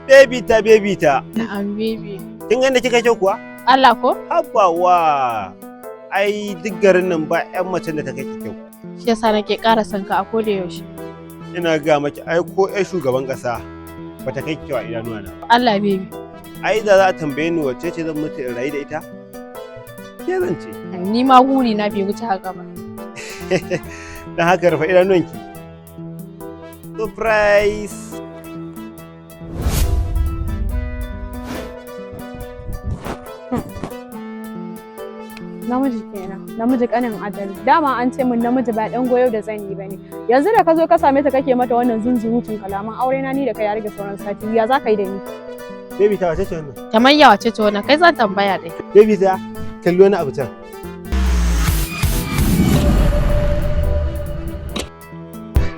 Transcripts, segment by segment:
Baby ta, baby ta. Na'am, baby. Kin ga inda kika kyau kuwa? Allah ko? Habawa. Ai duk garin nan ba 'yan macen da ta kai ki kyau. Shi yasa nake ƙara son ka a koda yaushe. Ina ga maki, ai ko 'yan shugaban ƙasa ba ta kai ki kyau a idanuwa na. Allah, baby. Ai da za a tambaye ni wacce ce zan mutu in rayu da ita? Ke zan ce. Ni ma guri na bai wuce haka ba. Dan haka rufe idanuwanki. Surprise! Namiji kenan, namiji kanin adali. Dama an ce min namiji ba dan goyo da zani bane. Yanzu da ka zo ka same ta kake mata wannan zunzurutun kalaman aure na, ni da kai ya rage sauran sati, ya za ka yi da ni? Baby ta, wace ce wannan? Kamar ya wace ce wannan? Kai zan tambaya dai. Baby ta, kalli wani abu can.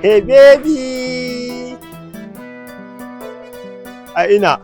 Hey baby! A ina